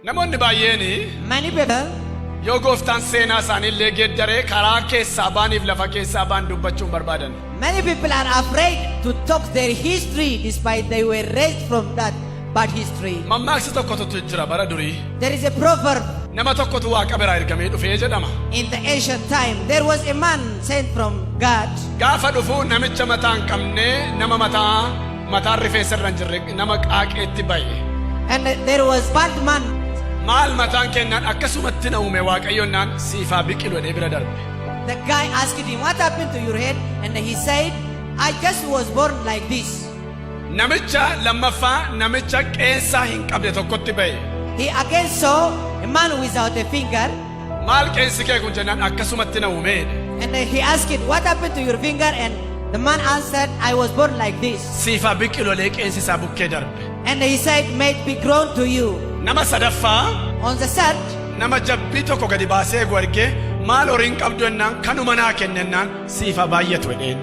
Namoonni baay'een Many people, yoo gooftaan seenaa isaanii illee geeddaree karaa keessaa baaniif lafa keessaa baan dubbachuun barbaadan. Many people are afraid to talk their history despite they were raised from that bad history. Mammaaksi tokkotu jira bara durii. There is a proverb. Nama tokkotu waaqa biraa ergamee dhufee jedhama. In the ancient time. There was a man sent from God. Gaafa dhufu namicha mataa hin qabne, nama mataa mataan rifeensa irra hin jirre, nama qaaqeetti ba'e. And there was bald man. Maal mataan kennaan akkasumatti na uume waaqayyoon siifaa biqilu jedhee bira darbe. The guy asked him, "What happened to your head?" And he said, "I just was born like this." Namicha lammaffaa namicha qeensaa hin qabne tokkotti ba'e. He again saw a man without a finger. Maal qeensi kee kun jennaan akkasumatti na uume jedhe. And he asked, "What happened to your finger?" And the man answered, "I was born like this." Siifaa biqilu jedhee qeensi isaa bukkee darbe. And he said, "May it be grown to you." Nama sadaffaa On the third, nama jabbii tokko gadi baasee eegu argee maal horiin qabdu jennaan kanuma naa kennennaan siifaa baay'atu jedheen.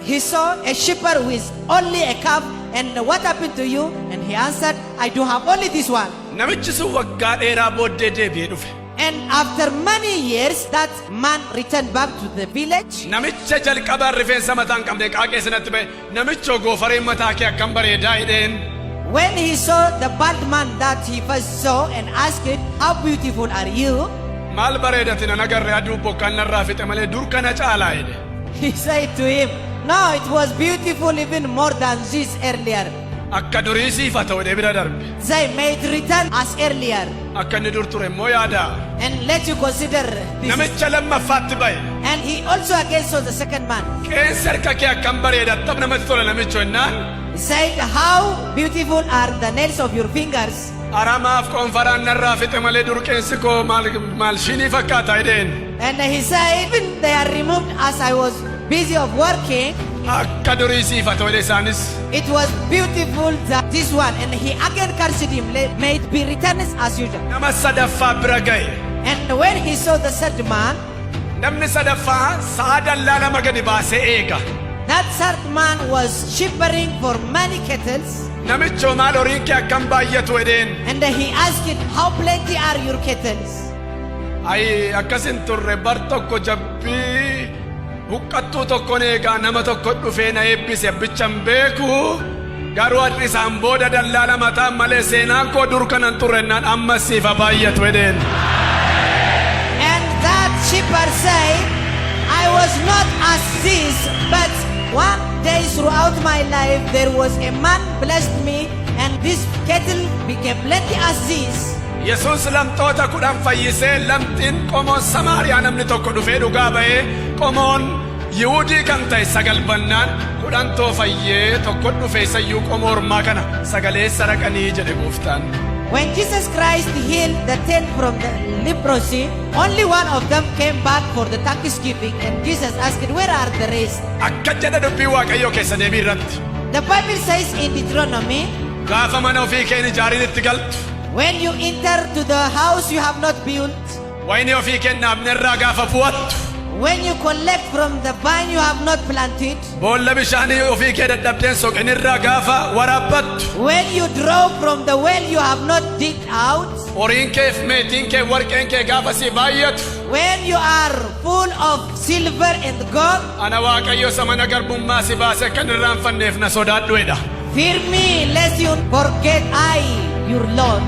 He saw a shepherd with only a calf. "And what happened to you?" And he answered, "I do have only this one." Namichi sun waggaa dheeraa booddee deebi'ee dhufe. And after many years, that man returned back to the village. Namicha jalqabaan rifeensa mataa hin qabne qaaqee sanatti ba'e namichoo goofareen mataa kee akkam bareedaa jedheen. When he saw the bald man that he first saw and asked, "How beautiful are you?" Maal bareedati nan agarre aduu bokkaan narraa fixe malee dur kana caalaa jedhe. He said to him, "No, it was beautiful even more than this earlier." Akka durii siif haa ta'u jedhee bira darbe. Say, "May it return as earlier." Akka inni dur ture immoo yaada. And let you consider this. Namicha lammaffaatti ba'e. And he also again saw the second man. Qeensi harka kee akkam bareeda attam namatti tola namicho jennaan. He said, "How beautiful are the nails of your fingers." Aramaaf qoonfaraan narraa fixe malee dur qeensi koo maal maal shinii fakkaata jedheen. And he said, "Even they are removed as I was busy of working." Akka durii siif haa ta'u jedhe isaanis. It was beautiful that this one. And he again cursed him, "May it be returned as usual." Nama sadaffaa bira ga'e. And when he saw the third man, Namni sadaffaa sa'a dallaa lama gadi baasee eega. That third man was shepherding for many cattles. Namichoo maal horiin kee akkam baay'atu jedheen. And he asked, "How plenty are your cattles?" Ayi akkas hin turre bar tokko jabbii huqqattuu tokkon eegaa nama tokko dhufee na eebbise bichan beeku garuu har'i isaan booda dallaa lama ta'an malee seenaan koo dur kanan turrennaan amma siif haa baay'atu jedheen. And that shepherd said, "I was not as this, but one day throughout my life there was a man blessed me, and this cattle became plenty as this." Yesuus lamxoota 10 fayyisee lamxiin qomoon Samaariyaa namni tokko dhufee dhugaa ba'ee qomoon Yihuudii kan ta'e sagal bannaan 10 too fayyee tokko dhufe isayyuu qomoo ormaa kana sagalee saraqanii jedhe gooftaan. When Jesus Christ healed the 10 from the leprosy, only one of them came back for the thanksgiving, and Jesus asked, "Where are the rest?" Akka jedha dubbii Waaqayyoo keessa deebii irratti. The Bible says in Deuteronomy, Gaafa mana ofii keen ijaariin itti galtu. When you enter to the house you have not built, Wayinii ofii keen dhaabne irraa gaafa fu'attu. When you collect from the vine you have not planted, Boolla bishaanii ofii kee dadhabdeen soqin irraa gaafa waraabbattu. When you draw from the well you have not digged out, Horiin kee fi meetiin kee warqeen kee gaafa si baay'atu. When you are full of silver and gold, Ana Waaqayyo isa mana garbummaa si baase kan irraanfanneef na sodaadhu jedha. Fear me lest you forget I, your Lord.